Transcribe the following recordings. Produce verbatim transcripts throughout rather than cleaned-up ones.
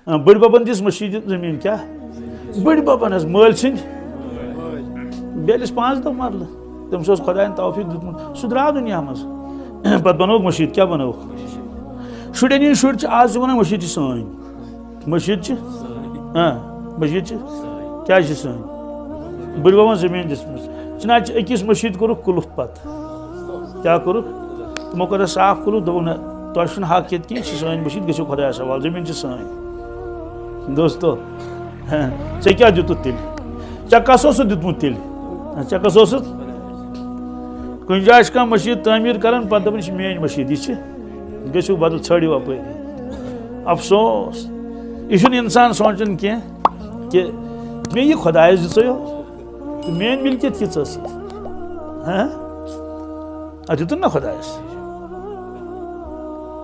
آ، بٔڈۍ ببن دِژ مٔشیٖد زٔمیٖن کیٛاہ؟ بٔڈۍ ببن حظ، مٲلۍ سٕنٛدۍ۔ بیٚیہِ ٲسۍ پانٛژھ دۄہ مرلہٕ۔ تٔمِس اوس خۄدایَن توفیٖق دیُتمُت۔ سُہ درٛاو دُنیا منٛز۔ پتہٕ بنووُکھ مٔشیٖد۔ کیٛاہ بنووُکھ؟ شُرٮ۪ن ہِنٛدۍ شُرۍ چھِ آز تہِ وَنان، مٔشیٖد چھِ سٲنۍ۔ مٔشیٖد چھِ؟ آ، مٔشیٖد چھِ؟ کیٛازِ چھِ سٲنۍ؟ بٔڈۍ ببن زٔمیٖن دِژمٕژ۔ چنانچہ أکِس مٔشیٖد کوٚرُکھ قُلُف پتہٕ۔ کیٛاہ کوٚرُکھ؟ تِمو کوٚر صاف قُلُف، دوٚپُکھ، "نہ، تۄہہِ چھُنہٕ حق ییٚتہِ کِہیٖنۍ، یہِ چھِ سٲنۍ مٔشیٖد، گٔژھِو خۄدایَس حوالہٕ، زٔمیٖن چھِ سٲنۍ۔" دوستو، ژےٚ کیٛاہ دیُتُتھ تیٚلہِ؟ ژےٚ کَس اوسُتھ دیُتمُت تیٚلہِ؟ ژےٚ کَس اوسُتھ؟ کُنہِ جایہِ چھِ کانٛہہ مٔشیٖد تعمیٖر کَران، پَتہٕ دَپان، "یہِ چھِ میٛٲنۍ مٔشیٖد، یہِ چھِ، گٔژھِو بدل، ژھٲنٛڈِو اَپٲری۔" افسوس، یہِ چھُنہٕ اِنسان سونٛچان کینٛہہ کہِ مےٚ یہِ خۄدایَس دِژے یوت۔ تہٕ میٲنۍ مِلکیت کِژھ ٲس یہِ؟ ہاں؟ اَتھ دیُتُن نہ خۄدایَس۔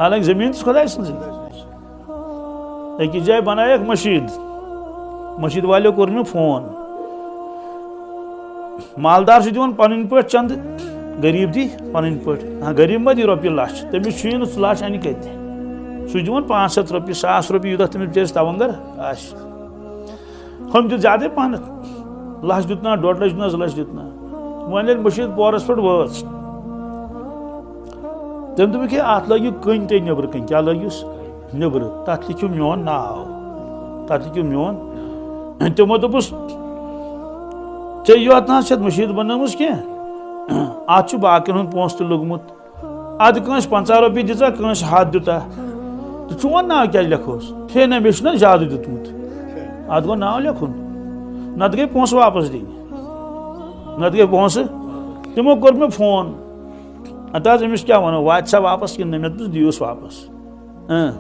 حالانکہِ زٔمیٖن تہِ چھِ خۄدایہِ سٕنٛزٕے۔ أکِس جایہِ بَنایَکھ مٔشیٖد۔ مٔشیٖد والٮ۪و کوٚر مےٚ فون۔ مالدار چھُ دِوان پَنٕنۍ پٲٹھۍ چَندٕ، غریٖب دی پَنٕنۍ پٲٹھۍ۔ ہاں، غریٖب ما دی رۄپیہِ لَچھ؟ تٔمِس چھُیی نہٕ، سُہ لَچھ اَنہِ کَتہِ؟ سُہ چھُ دِوان پانٛژھ ہَتھ رۄپیہِ، ساس رۄپیہِ، یوٗتاہ تٔمِس بِچٲرِس تَوَنٛگر آسہِ۔ ہُم دیُت زیادَے پَہنَتھ۔ لَچھ دیُت نا، ڈۄڈ لَچھ دیُت نا، زٕ لَچھ دیُت نا۔ وۄنۍ ییٚلہِ مٔشیٖد پورَس پٮ۪ٹھ وٲژ، تٔمۍ دوٚپُکھ، "ہے، اَتھ لٲگِو کٔنۍ تہِ نیٚبرٕ کَنۍ۔" کیٛاہ لٲگِوس؟ نیٚبرٕ۔ "تَتھ لیکھِو میون ناو۔ تَتھ لیکھِو میون۔" تِمو دوٚپُس، "ژےٚ یوت نہ حظ چھَتھ مٔشیٖد بَنٲومٕژ کینٛہہ۔ اَتھ چھُ باقیَن ہُنٛد پونٛسہٕ تہِ لوٚگمُت۔" اَدٕ کٲنٛسہِ پنٛژاہ رۄپیہِ دِژا، کٲنٛسہِ ہَتھ دیُتا۔ تہٕ چون ناو کیٛازِ لیکھوس؟ ہے نہ، مےٚ چھُنہ زیادٕ دیُتمُت۔ اَتھ گوٚو ناو لیکھُن۔ نَتہٕ گٔے پونٛسہٕ واپس دِنۍ۔ نَتہٕ گٔے پونٛسہٕ۔ تِمو کوٚر مےٚ فون۔ اَدٕ حظ أمِس کیٛاہ وَنو، واتہِ سا واپس کِنہٕ نہ؟ مےٚ دوٚپُس، "دِیوس واپس۔" اۭں۔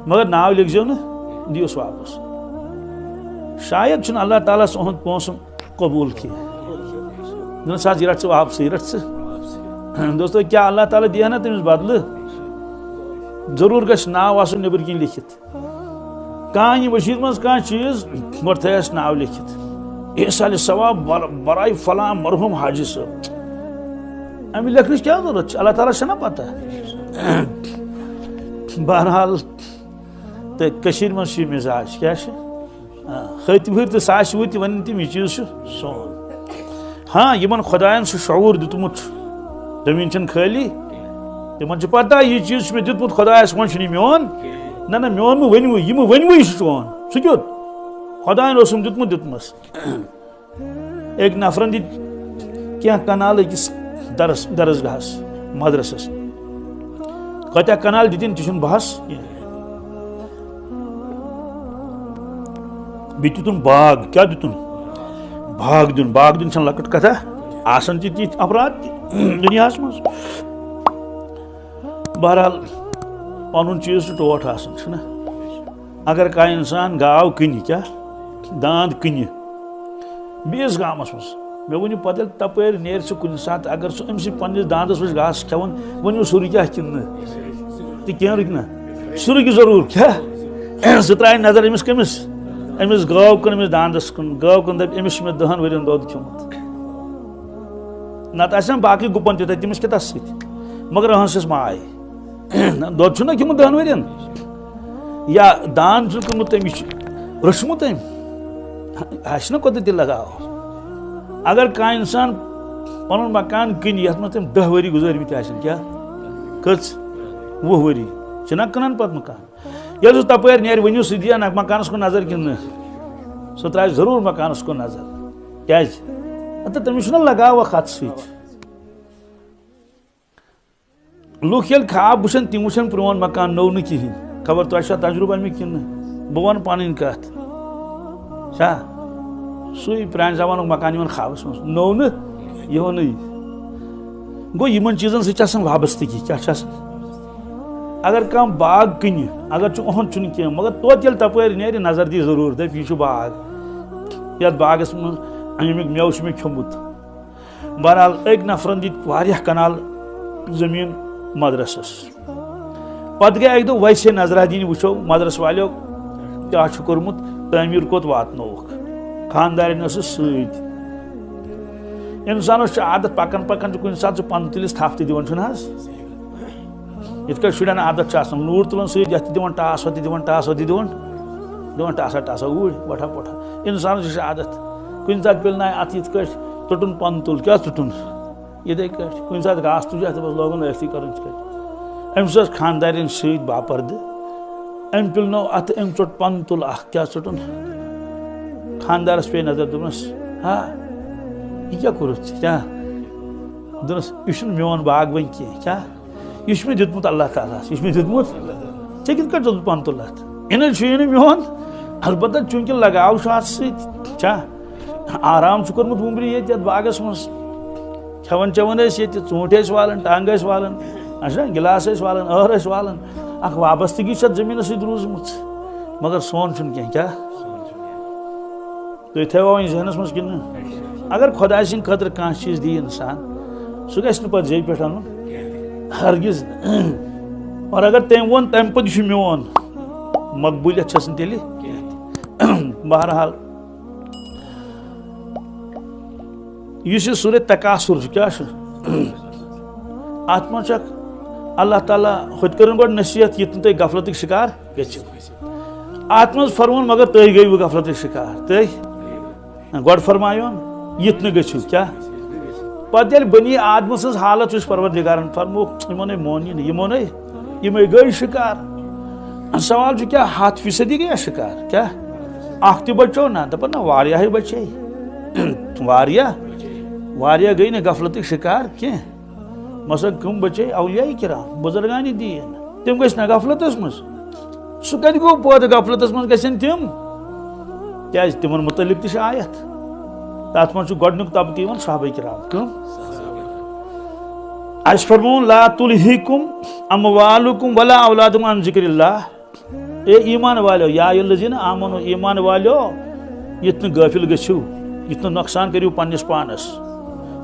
مگر ناو لیکھزیو نہٕ، دِیوس واپس۔ شاید چھُنہٕ اللہ تعالیٰ ہَس اُہُنٛد پونٛسہٕ قبول کینٛہہ۔ دوٚپنَس، "حظ، یہِ رَٹ ژٕ واپسٕے، یہِ رَٹ ژٕ۔" دوستو، کیٛاہ اللہ تعالیٰ دِیہِ ہا نہ تٔمِس بدلہٕ؟ ضروٗر گژھِ ناو آسُن نیٚبٕرۍ کِنۍ لیکھِتھ۔ کانٛہہ یہِ مٔشیٖد منٛز کانٛہہ چیٖز، گۄڈٕ تھٲیَس ناو لیکھِتھ۔ ایٖصالِ ثواب بر-، برائے فلاں مرحوم حاجی صٲب۔ اَمہِ لیکھنٕچ کیٛاہ ضروٗرت چھِ؟ اللہ تعالیٰ چھَنا پَتہ۔ بہرحال، تہٕ کٔشیٖرِ منٛز چھُ یہِ مِزاج، کیٛاہ چھُ؟ آ، ہتہِ وُہٕرۍ تہٕ ساسہِ وُہٕرۍ تہِ وَنن تِم، یہِ چیٖز چھُ سون۔ ہاں، یِمن خۄدایَن سُہ شعوٗر دیُتمُت، زٔمیٖن چھَنہٕ خٲلی، تِمن چھِ پَتہ، یہِ چیٖز چھُ مےٚ دیُتمُت خۄدایَس، وۄنۍ چھُنہٕ یہِ میون۔ نہ، نہ، میون مہٕ ؤنِوٕے، یہِ مہٕ ؤنِوٕے، یہِ چھُ چون۔ سُہ کیُتھ؟ خۄدایَن اوسُم دیُتمُت، دیُتمَس۔ أکۍ نفرن دِتۍ کینٛہہ کنال أکِس درس، درسگاہس، مدرسس۔ کۭتیاہ کنال دِتِن، تہِ چھُنہٕ بحث کینٛہہ۔ بیٚیہِ دیُتُن باغ۔ کیٛاہ دیُتُن؟ باغ دیُن۔ باغ دیُن چھَنہٕ لۄکٕٹ کتھا۔ آسان تہِ تِتھۍ افراد تہِ دُنیاہس منٛز۔ بہرحال، پنُن چیٖز چھُ ٹوٹھ آسان، چھُنہ؟ اگر کانٛہہ انسان گاو کٕنہِ، کیٛاہ؟ داند کٕنہِ بیٚیِس گامس منٛز، مےٚ ؤنِو پتہٕ، ییٚلہِ تپٲرۍ نیرِ سُہ کُنہِ ساتہٕ، اگر سُہ أمۍ سٕے پننِس داندس وٕچھِ گاسہٕ کھٮ۪وان، ؤنِو، سُہ رُکہِ اَتھ کِنہٕ نہٕ؟ تہٕ کینٛہہ رُکہِ نہ، سُہ رُکہِ ضروٗر۔ کیٛاہ؟ سُہ ترٛایہِ نظر أمِس کٔمِس؟ أمِس گٲو کُن، أمِس داندس کُن۔ گٲو کُن دَپہِ، أمِس چھُ مےٚ دَہن ؤرین دۄد کھیوٚمُت۔ نتہٕ آسہِ ہا باقٕے گُپن تہِ تتہِ، تٔمِس کیٛاہ تس سۭتۍ؟ مگر أہنٛز چھَس ماے۔ نہ، دۄد چھُنہ کھیوٚمُت دَہن ؤرین۔ یا دان چھُ کٕنمُت تٔمِس، چھُ رٔچھمُت تٔمۍ۔ اَسہِ چھُنہ قۄدرتی لگاو۔ اگر کانٛہہ انسان پنُن مکان کٕنہِ، یتھ منٛز تٔمۍ دَہ ؤری گُزٲرمٕتۍ آسن، کیٛاہ؟ کٔژ؟ وُہ ؤری۔ چھِنہ کٕنان پتہٕ مکان؟ ییٚلہِ سُہ تپٲرۍ نیرِ، ؤنِو، سُہ دِیا نہ مکانس کُن نظر کِنہٕ نہٕ؟ سُہ ترٛاوِ ضروٗر مکانس کُن نظر۔ کیٛازِ؟ ہتہٕ تٔمِس چھُنہ لگاو اکھ اتھ سۭتۍ۔ لُکھ ییٚلہِ خواب وٕچھن، تِم وٕچھن پرٛون مکان، نوٚو نہٕ کِہیٖنۍ۔ خبر تۄہہِ چھا تجرُبہٕ اَمیُک کِنہٕ نہٕ؟ بہٕ وَنہٕ پَنٕنۍ کَتھ۔ چھا؟ سُے پرٛانہِ زمانُک مکان یِوان خوابَس منٛز، نوٚو نہٕ، یِہُنٕے۔ گوٚو، یِمَن چیٖزَن سۭتۍ چھِ آسان وابستگی۔ کیٛاہ چھِ آسان؟ اگر کانٛہہ باغ کٕنہِ، اگر چھُ، اُہُنٛد چھُنہٕ کینٛہہ، مگر توتہِ ییٚلہِ تَپٲرۍ نیرِ، نظر دی ضروٗر، دَپہِ، "یہِ چھُ باغ، یَتھ باغَس منٛز اَمیُک مٮ۪وٕ چھُ مےٚ کھیوٚمُت۔" بہرحال، أکۍ نفرن دِتۍ واریاہ کنال زٔمیٖن مدرسس۔ پتہٕ گٔے اکہِ دۄہ ویسے نظرہ دِنہِ، وٕچھو مدرسہٕ والیو کیٛاہ چھُ کوٚرمُت، تعمیٖر کوٚت واتنووُکھ۔ خانٛدارِنۍ ٲسٕس سۭتۍ۔ انسانس چھُ عادت، پکان پکان چھُ کُنہِ ساتہٕ سُہ پنہٕ تُلِس تھپھ تہِ دِوان، چھُنہٕ حظ؟ یِتھ کٲٹھۍ شُرٮ۪ن عادت چھِ آسان، لوٗر تُلان سۭتۍ، یَتھ تہِ دِوان ٹاس، ہۄتھ تہِ دِوان ٹاس، ہۄتھ تہِ دِوان، دِوان ٹاسا ٹاسا، اوٗرۍ وۄٹھا پۄٹھا۔ اِنسانَس چھِ عادت، کُنہِ ساتہٕ پِلنایہِ اَتھ یِتھ کٲٹھۍ ژوٚٹُن پَنہٕ تُل، کیٛاہ ژوٚٹُن؟ یِتھَے کٲٹھۍ کُنہِ ساتہٕ گاسہٕ تُجہِ اَتھ، بَس لوگُن ٲستی کَرُن یِتھ کٲٹھۍ۔ أمِس ٲس خانٛدارِنۍ سۭتۍ باپَردٕ، أمۍ پِلنوو اَتھٕ، أمۍ ژوٚٹ پَنہٕ تُل اَکھ، کیٛاہ ژوٚٹُن؟ خانٛدارَس پیٚیہِ نظر، دوٚپنَس، ہا، یہِ کیٛاہ کوٚرُتھ ژےٚ؟ کیٛاہ؟ دوٚپنَس، یہِ چھُنہٕ میون باغ وۄنۍ کینٛہہ، کیٛاہ؟ یہِ چھُ مےٚ دیُتمُت اللہ تعالیٰ ہَس، یہِ چھُ مےٚ دیُتمُت۔ ژےٚ کِتھ کٲٹھۍ ژوٚلُتھ پَنہٕ تُل اَتھ؟ یہِ نہ چھُ یہِ نہٕ میون، البتہ چوٗنٛکہِ لگاو چھُ اَتھ سۭتۍ، چھا؟ آرام چھُ کوٚرمُت وُمبرِ ییٚتہِ یَتھ باغَس منٛز۔ کھٮ۪وان چٮ۪وان ٲسۍ ییٚتہِ، ژوٗنٛٹھۍ ٲسۍ والان، ٹنٛگ ٲسۍ والان، اچھا، گِلاس ٲسۍ والان، ٲر ٲسۍ والان۔ اَکھ وابستگی چھِ اَتھ زٔمیٖنَس سۭتۍ روٗزمٕژ، مگر سون چھُنہٕ کینٛہہ، کیٛاہ؟ تُہۍ تھٲیوا وۄنۍ ذہنَس منٛز کِنہٕ نہٕ؟ اگر خۄداے سٕنٛدِ خٲطرٕ کانٛہہ چیٖز دی اِنسان، سُہ گژھِ نہٕ پَتہٕ زیٚیہِ پٮ۪ٹھ اَنُن، ہرگز۔ اور اگر تٔمۍ ووٚن، تَمہِ پَتہٕ یہِ چھُ میون، مقبوٗلیت چھَس نہٕ تیٚلہِ کینٛہہ۔ بہرحال، یُس یہِ سورہ تکاثر چھُ، کیٛاہ چھُ؟ اَتھ منٛز چھُ اکھ اللہ تعالیٰ ہُتہِ کٔرٕن گۄڈٕ نصیحت، یُتھ نہٕ تُہۍ غفلتٕکۍ شکار گٔژھِو۔ اَتھ منٛز فرمووُن، مگر تُہۍ گٔیوٕ غفلتٕکۍ شکار۔ تُہۍ گۄڈٕ فرمایون، یِتھ نہٕ گٔژھِو۔ کیٛاہ؟ پتہٕ ییٚلہِ بنی آدمہٕ سٕنٛز حالت وٕچھ پروردگارن، فرموو، یِمن ہے مون یہِ نہٕ، یِمن ہے، یِم ہے گٔے شکار۔ سوال چھُ، کیٛاہ ہتھ فیصدی گٔیا شکار؟ کیٛاہ اکھ تہِ بچو؟ نہ، دپان نہ، واریاہے بچے۔ واریاہ، واریاہ گٔے نہٕ غفلتٕکۍ شکار کینٛہہ۔ مثلاً کٕم بچے؟ اولیاء کرام، بزرگان دین، تِم گٔژھۍ نہ غفلتس منٛز۔ سُہ کتہِ گوٚو پٲدٕ؟ غفلتس منٛز گژھن تِم، کیازِ تِمن متعلق تہِ چھِ آیت۔ تتھ منٛز چھُ گۄڈٕنیُک طبقہٕ یِوان صحابہ کرام۔ کٕم؟ اَسہِ فرمووُن، لا تلہیکم اموالکم ولا اولادکم عن ذکر اللہ۔ اے ایمان والیو، یا الذین آمنو، ایمان والیو، یِتھ نہٕ غٲفل گٔژھِو، یِتھ نہٕ نۄقصان کٔرِو پننِس پانس۔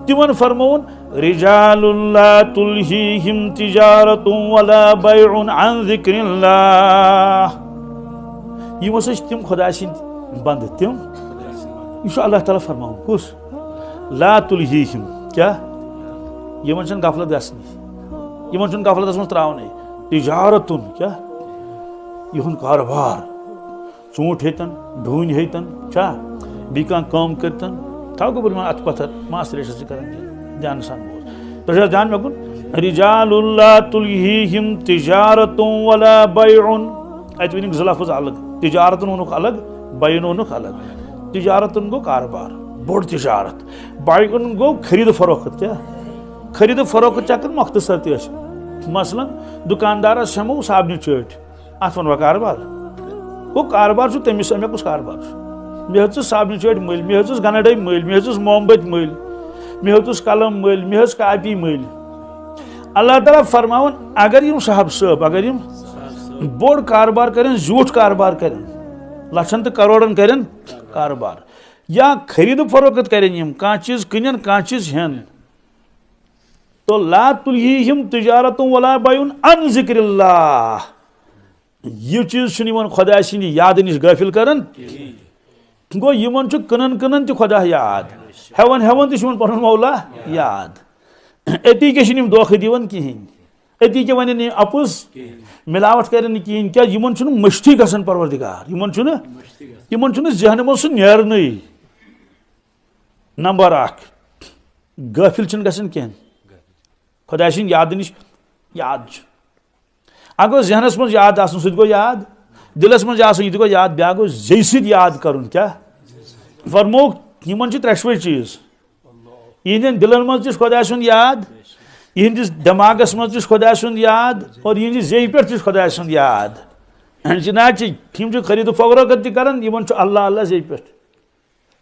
تِمن فرمووُن، رجال لا تلہیہم تجارت ولا بیع عن ذکر اللہ۔ یِم ہسا چھِ تِم خۄداے سٕنٛدۍ بندٕ، تِم۔ یہِ چھُ اللہ تعالیٰ فرماوُن۔ کُس؟ لا تلہیہم۔ کیٛاہ؟ یِمن چھُنہٕ غفلت گژھنٕے، یِمن چھُنہٕ غفلتس منٛز ترٛاونٕے۔ تجارتن، کیٛاہ؟ یِہُنٛد کارٕبار۔ ژوٗنٛٹھۍ ہیٚتن، ڈوٗنۍ ہیٚتن، چھا؟ بیٚیہِ کانٛہہ کٲم کٔرتن، تھاو گوٚبُر یِمن اَتھٕ پتھر، ماس ریشس چھِ کران کینٛہہ۔ دھیان سان بوز۔ تۄہہِ چھا دھیان مےٚ کُن؟ رجال لا تلہیہم تجارت ولا بیع۔ اَتہِ ؤنِکھ زٕ لفظ الگ، تجارتن ووٚنُکھ الگ، بیعن ووٚنُکھ الگ۔ تجارتن گوٚو کارٕبار، بوٚڑ تجارت۔ بیعن گوٚو خرید و فروخت۔ کیٛاہ؟ خرید و فروخت چھِ ہٮ۪کان مختصر تہِ ٲسِتھ۔ مثلاً دُکاندارس ہٮ۪مو صابنہِ چٲٹۍ، اتھ ونوا کاربار؟ گوٚو کاربار چھُ تٔمِس، مےٚ کُس کاربار چھُ؟ مےٚ ہیٚژٕس صابنہِ چٲٹۍ مٔلۍ، مےٚ ہیٚژٕس گنڈے مٔلۍ، مےٚ ہیٚژٕس مومبٔتۍ مٔلۍ، مےٚ ہیٚژٕس قلم مٔلۍ، مےٚ ہیٚژ کاپی مٔلۍ۔ اللہ تعالیٰ فرماوان، اگر یِم صاحب صٲب، اگر یِم بوٚڑ کاربار کرن، زیوٗٹھ کاربار کرن، لچھن تہٕ کروڑن کرن کاربار، یا خرید و فروخت کرن، یِم کانٛہہ چیٖز کٕنن، کانٛہہ چیٖز ہٮ۪ن، تو لا تلہیہم تجارت ولا بیع عن ذکر اللہ۔ یہِ چیٖز چھُنہٕ یِمن خۄداے سٕنٛدِ یادٕ نِش غٲفِل کران۔ گوٚو، یِمن چھُ کٕنان کٕنان تہِ خۄدا یاد، ہٮ۪وان ہٮ۪وان تہِ چھُ یِمن پنُن مولا یاد۔ أتی کیٛاہ چھِنہٕ یِم دھوکہٕ دِوان کِہیٖنۍ، أتی کیٛاہ وَنن یِم اَپُز، مِلاوَٹھ کرن نہٕ کِہیٖنۍ۔ کیٛازِ یِمن چھُنہٕ مٔشتھٕے گژھان پروردگار، یِمن چھُنہٕ، یِمن چھُنہٕ ذہنہٕ منٛز سُہ نیرنٕے۔ نمبر اکھ، غٲفِل چھِنہٕ گژھان کینٛہہ۔ خۄداے سٕنٛدِ یادٕ نِش یاد چھُ۔ اکھ گوٚو ذہنس منٛز یاد آسُن، سُہ تہِ گوٚو یاد۔ دِلس منٛز آسُن، یہِ تہِ گوٚو یاد۔ بیٛاکھ گوٚو زیٚیہِ سۭتۍ یاد کرُن۔ کیٛاہ؟ فرمووُکھ، یِمن چھِ ترٛٮ۪شوَے چیٖز۔ یِہنٛدٮ۪ن دِلن منٛز تہِ چھُ خۄداے سُنٛد یاد، یِہنٛدِس دٮ۪ماغس منٛز تہِ چھُ خۄداے سُنٛد یاد، اور یِہنٛدِ زیٚیہِ پٮ۪ٹھ تہِ چھُ خۄداے سُنٛد یاد۔ چنانچہ یِم چھِ خرید و فروخت تہِ کران، یِمن چھُ اللہ اللہ زیٚیہِ پٮ۪ٹھ۔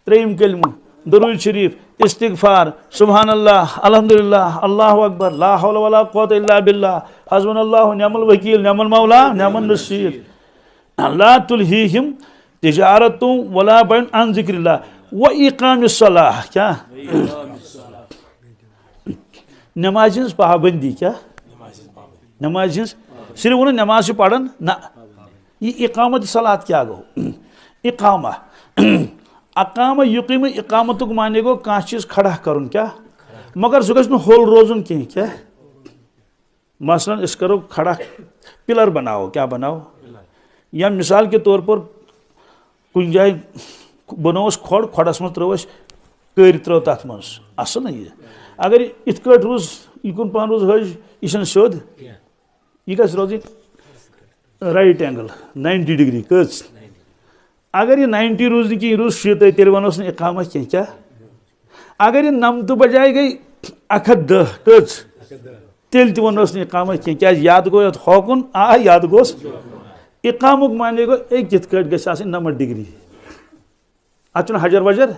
ترٛیٚیِم کلمہٕ، درود شریف، استغفار، سبحان اللہ، الحمدللہ، اللہ اکبر، لا حول ولا قوت الا باللہ، حسبنا اللہ نعم الوکیل، نعم المولا، نعم النصیر۔ لا تلہیہم تجارت ولا بیع عن ذکر اللہ و اقام الصلاۃ۔ کیٛاہ؟ نمازِ ہٕنٛز پابندی۔ کیٛاہ؟ نمازِ ہٕنٛز، صرف ووٚنُن نماز چھِ پران، نہ۔ یہِ اقامت صلات کیٛاہ گوٚو؟ اقامہ۔ اقامہ یقیمہ، اقامتُک معنی گوٚو کانٛہہ چیٖز کھڑا کرُن۔ کیٛاہ؟ مگر سُہ گژھِ نہٕ ہوٚل روزُن کینٛہہ۔ کیٛاہ؟ مثلاً أسۍ کرو کھڑا، پِلر بناوو، کیٛاہ بناوو؟ یا مثال کے طور پر کُنہِ جایہِ بنووُس کھۄڈ، کھۄڈس منٛز ترٲو اَسہِ کٔرۍ، ترٲو تَتھ منٛز، اَصٕل نہ یہِ۔ اگر یہِ یِتھ کٲٹھۍ روٗز، یہِ کُن پہن روٗز حٲج، یہِ چھَنہٕ سیوٚد، یہِ گژھِ روزٕنۍ right angle، ninety degree۔ کٔژ؟ اگر یہِ ninety روٗز نہٕ کِہیٖنۍ، یہِ روٗز شیٖتھ، تیٚلہِ وَنوس نہٕ اِقامہ کینٛہہ۔ کیٛاہ؟ اگر یہِ نَمتہٕ بجایہِ گٔے اَکھ ہَتھ دَہ، کٔژ؟ تیٚلہِ تہِ وَنوس نہٕ اِقامہ کینٛہہ۔ کیٛازِ؟ یا تہٕ گوٚو یَتھ ہوکُن، آ، یا تہٕ گوٚوس۔ اِقامُک معنی گوٚو، أکۍ کِتھ کٲٹھۍ گژھِ آسٕنۍ نَمَتھ degree۔ اَتھ چھُنہٕ حجر وجر،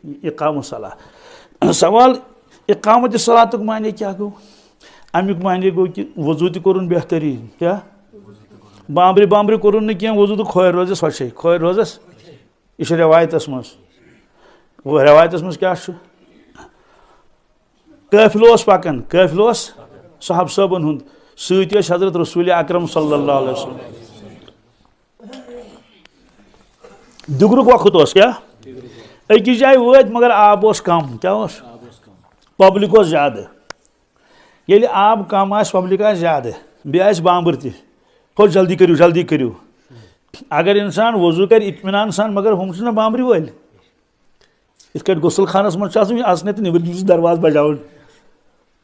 اِقامُ صلاح۔ سوال، اِقامتِ صلاتُک معنی کیٛاہ گوٚو؟ اَمیُک معنی گوٚو کہِ وضوٗ تہِ کوٚرُن بہتریٖن۔ کیٛاہ؟ بامبرِ بامبرِ کوٚرُن نہٕ کینٛہہ وضوٗ تہٕ کھورِ روزٮ۪س ہۄچھے، کھورِ روزٮ۪س۔ یہِ چھُ رٮ۪وایتَس منٛز۔ وۄنۍ رٮ۪وایتَس منٛز کیٛاہ چھُ؟ قٲفلہٕ اوس پَکان، قٲفلہٕ اوس صحابہٕ صٲبَن ہُنٛد، سۭتۍ ٲسۍ حضرت رسول اکرم صلی اللہ علیہ وسلم۔ دِگرُک وقت اوس کیٛاہ؟ أکِس جایہِ وٲتۍ مگر آب اوس کم۔ کیٛاہ اوس؟ پبلک اوس زیادٕ۔ ییٚلہِ آب کم آسہِ، پبلک آسہِ زیادٕ، بیٚیہِ آسہِ بامبر تہِ، ہو جلدی کٔرِو، جلدی کٔرِو۔ اگر انسان وضو کرِ اطمینان سان، مگر ہُم چھِنہ بامبرِ وٲلۍ۔ یِتھ کٲٹھۍ غسل خانس منٛز چھُ آسان، یہِ اژنَے تہٕ نیٚبرۍ کِنۍ چھُ دروازٕ بجاوُن۔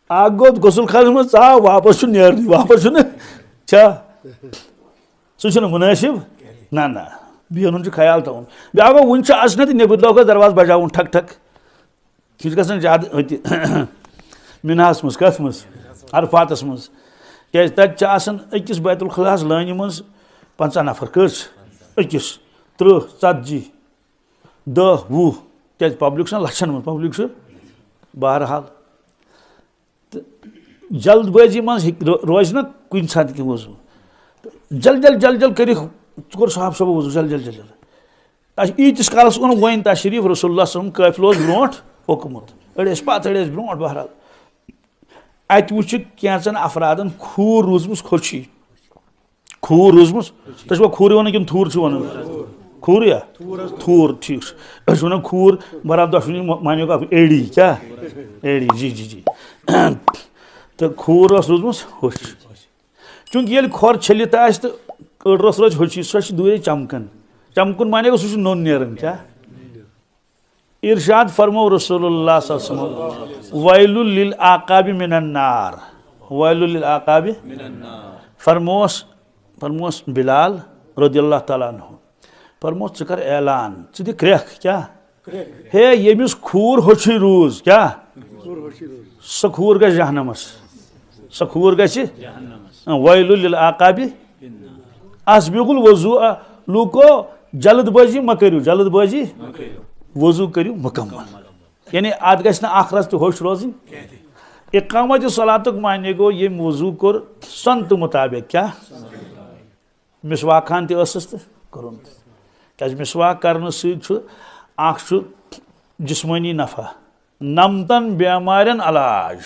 اکھ گوٚو غسل خانس منٛز ژاو، واپس چھُ نیرنٕے، واپس چھُنہٕ، چھا؟ سُہ چھُنہٕ مُنٲسِب۔ نہ، نہ، بیہنُن چھُ خیال تھاوُن۔ بیٛاکھ گوٚو، وُنہِ چھُ اژنَے تہٕ نیٚبرۍ لوگ دروازٕ بجاوُن، ٹھک ٹھک۔ یہِ چھُ گژھان زیادٕ أتہِ مناہَس منٛز، کَتھ منٛز؟ عرفاتَس منٛز۔ کیٛازِ تَتہِ چھِ آسان أکِس بیت الخلاہَس لٲنہِ منٛز پنٛژاہ نفر۔ کٔژ؟ أکِس۔ تٕرٛہ، ژتجی، دَہ، وُہ۔ کیٛازِ پبلک چھَنہٕ لَچھَن منٛز، پبلک چھُ بہرحال۔ تہٕ جلد بٲزی منٛز ہیٚکہِ رو-، روزِ نہ کُنہِ ساتہٕ کینٛہہ وضوٗ۔ تہٕ جل جل جل جل کٔرِکھ، ژٕ کوٚر صاحب صٲب وضوٗ، جل جل جل جل۔ تَس ییٖتِس کالَس اوٚن وۄنۍ تشریٖف، رسول اللہ صلی اللہ علیہ وسلم قٲفلہٕ اوس برونٛٹھ پوٚکمُت، أڑۍ ٲسۍ پَتھ، أڑۍ ٲسۍ برونٛٹھ، بہرحال۔ اَتہِ وٕچھِ کینٛژَن افرادَن کھوٗر روٗزمٕژ کھوٚچھی۔ کھوٗر روٗزمٕژ؟ تُہۍ چھِوا کھوٗرٕے وَنان کِنہٕ تھوٗر چھِو وَنان؟ کھوٗرٕے یا؟ تھوٗر، ٹھیٖک چھُ۔ أسۍ چھِ وَنان کھوٗر، برابر دۄشوٕنی معنی گوٚو اکھ، ایڑی، کیٛاہ؟ ایڑی، جی، جی، جی۔ تہٕ کھوٗر ٲس روٗزمٕژ ہوٚچھ۔ چوٗنٛکہِ ییٚلہِ کھۄر چھٔلِتھ آسہِ تہٕ أڑ رۄس روزِ ہوٚچھٕے، سۄ چھِ دوٗرے چمکان۔ چمکُن معنی گوٚو، سُہ چھُ نوٚن نیران، کیٛاہ؟ ارشاد فرمو رسول اللہ صلی اللہ علیہ وسلم، "ویل للعقاب من النار"، ویل للعقاب۔ فرموس، فرموس بلال رضی اللہ تعالیٰ عنہ، فرموس، "ژٕ کر اعلان، ژٕ دِ کرٛیکھ"، کیٛاہ؟ ہے، ییٚمِس کھوٗر ہوٚچھُے روٗز، کیٛاہ؟ سۄ کھوٗر گژھِ جہنمس، سۄ کھوٗر گژھِ۔ ویل للعقاب۔ اسبغوا الوضوء، لوٗکو، جلد بٲزی مہ کٔرِو، جلد بٲزی۔ وضوٗ کٔرِو مُکمل۔ یعنی اَتھ گژھِ نہٕ اکھ رَژھ تہِ ہوٚچھ روزٕنۍ۔ اقامت صلاتُک معنی گوٚو، ییٚمۍ وضوٗ کوٚر سنتہٕ مُطابق، کیٛاہ؟ مسواک خان تہِ ٲسٕس تہٕ کوٚرُن تہِ۔ کیٛازِ مسواک کرنہٕ سۭتۍ چھُ، اکھ چھُ جسمٲنی نفع، نمتن بیمارٮ۪ن علاج۔